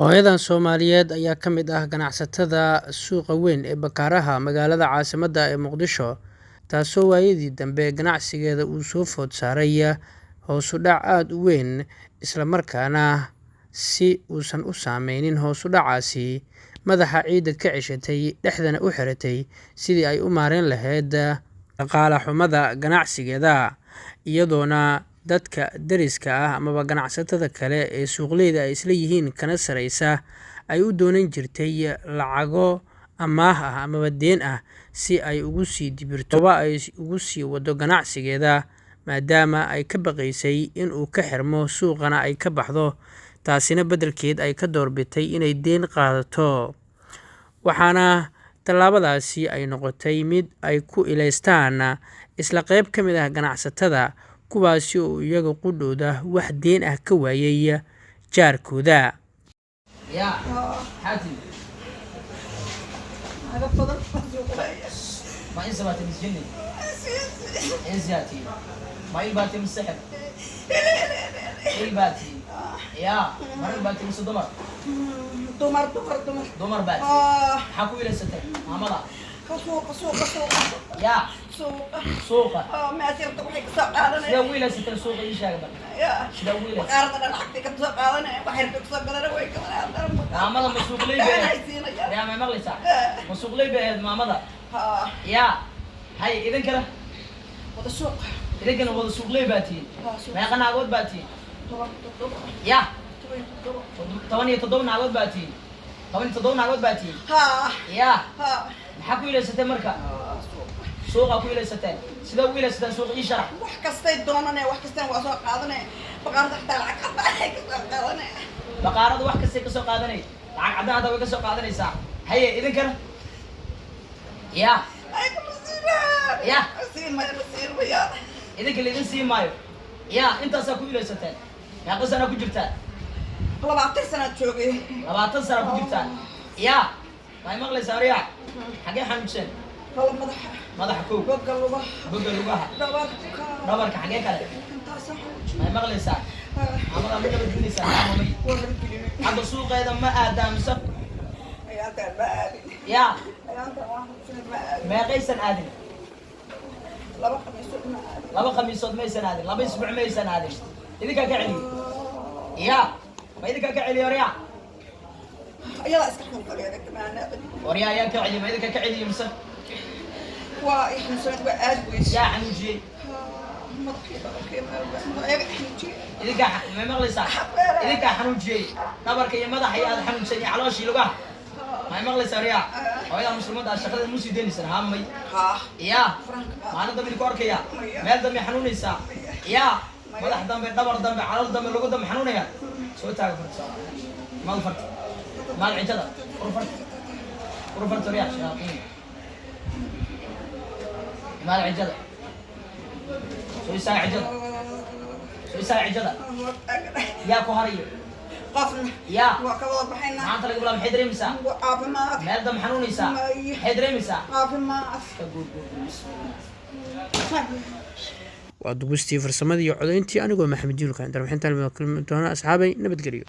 Hooyadan Soomaaliyeed ayaa ka mid ah ganacsatada suuqa weyn ee Bakaaraha magaalada caasimadda ee Muqdisho, taasoo waayadii dambe ganacsigeeda uu soo food saaray hoos u dhac aad u weyn, isla markaana si uusan u saameynin hoos u dhacaasi madaxa ciidda ka ceshatay, dhexdana u xiratay sidii ay u maareyn lahayd dhaqaale xumada ganacsigeeda, iyadoona dadka deriska ah amaba ganacsatada kale ee suuqleyda ay isla yihiin kana sareysa ay u doonan jirtay lacago amaah ah amaba deen ah si ay ugu sii dibirto ba ay ugu sii wado ganacsigeeda, maadaama ay ka baqaysay in uu ka xirmo suuqana ay ka baxdo, taasina beddelkeed ay ka doorbitay inay deen qaadato. Waxaana tallaabadaasi ay noqotay mid ay ku ilaystaan isla qayb ka mid ah ganacsatada, kuwaasi oo iyaga qudhooda wax deen ah ka waayay jaarkooda. يا حاتم. Naga badan suuqlaya. ما إنسى باتي مسجني إنساتي ما إلباتي من السحر إلباتي يا مرة باتي من دمر. Dumar, dumar, dumar. دمر باتي. Ah. حكوا إلى ستة ماما. Suuqa, suuqa, suuqa. يا Suuqa. سوقة. Ah, meesha waxay kasoo qaadanaya. سوي لها ستة سوق إيش يا Ya. سوي لها. Baqaarada dhan lacagtay ka soo qaadanaya, waxay rabta kasoo gadana way gadanayaan. ماما ما سوق لي Dhaanay بيه. siinayaan. يا ما مغلسة ما سوق لي بيه ماما. Ha. يا هاي إذا كده. Wada suuqa. إذا كنا وضع سوق لي باتي. Ha, suuqa. ما يقنع عود باتي. 17. يا 17. 17 naagood baa tihiin, 17 naagood baa tihiin. Ha. Yaa. Ha. Maxaa ku ilaysateen marka? Ah, suuqa. Suuqaa ku ilaysateen, sidee ugu ilaysateen suuqa? Ii sharax. Wax kastay doonanaya, wax kastan waa soo qaadanaya. Baqaarada xataa lacag cadaan ay kasoo qaadanaya. Baqaarada wax kastay kasoo qaadanay, lacag caddaan hadda way kasoo qaadanaysaa. Haye, idinkana yaa? Ay, kuma siinaan. Ya. Siin mayo, ma siin maya. Idinka laydin siin maayo. Yaa, intaasaa ku ilaysateen. Meeqa sana ku jirtaan? 20 sanaad joogay. 20 sana ku jirtaan. Yaa, may maqlaysaa? Aryaa, xaggee xanuunseen? Laba madaxa. Madaxa kow. Boga lugaha. Boga lugaha. Dhabarka. Dhabarka. Xaggee kale? Intaasoo xanuujin. May maqlaysaa? Maamada ma nabadgelinaysaa? Maamamay. Waa nabadgelyo. Hadda suuqeeda ma aadaa mise? Ayaantaan ma aadin. Yaa. Ayaantaan waan xanuunsanay, ma aadin. Meeqaysan aadin? 2 khamiisood ma aadin. 2 khamiisood maysan aadin, 2 isbuuc maysan aadin. Idinkaa ka celiyo? Yaa, ma idinkaa ka celiyo? Oryaa. Ayadaa iska xanuunsanay, maana. Oryaa, ayaa ka celiyo? Ma idinkaa ka celiyo mise? Waa i xanuunsanayd, waa aadi weyse. Yaa xanuujiyey? Madaxii, dhabarkii, ayaga xanuujiyey. Idinkaa may maqlaysaa? Idinkaa xanuujiyey dhabarka iyo madaxa iyo aad xanuunsan iyo calooshii lugaha. May maqlaysaa oryaa? Hooyada muslimadda aad shaqadeed musii daynaysan haa may? Haa. Yaa. Frank. Maalin dambe idinku arkaya. Maya. Meel dambe xanuunaysaa? Yaa. Maya. Madax dambe, dhabar dambe, calool dambe, lugu dambe xanuunaya? Soo taaga farta, maal farta, maal cijada ur farta, ur farta. Oryaa, shayaatiin, maal cijada soo istaaga, cijada soo istaaga, cijada. Yaa ku harayo? Qofna. Yaa. Waa ka wada baxaynaa. Maanta laga bilaabo maxay dareemaysaa? Waa caafimaad. Meel dambe xanuunaysaa? Maya. Maxay dareemaysaa? Caafimaad. Ka guur guur guur. Waa dubistii, farsamadii iyo codayntii anigoo Maxamed Juulka. Intaan wixintaan kulmi doona asxaabay, nabadgelyo.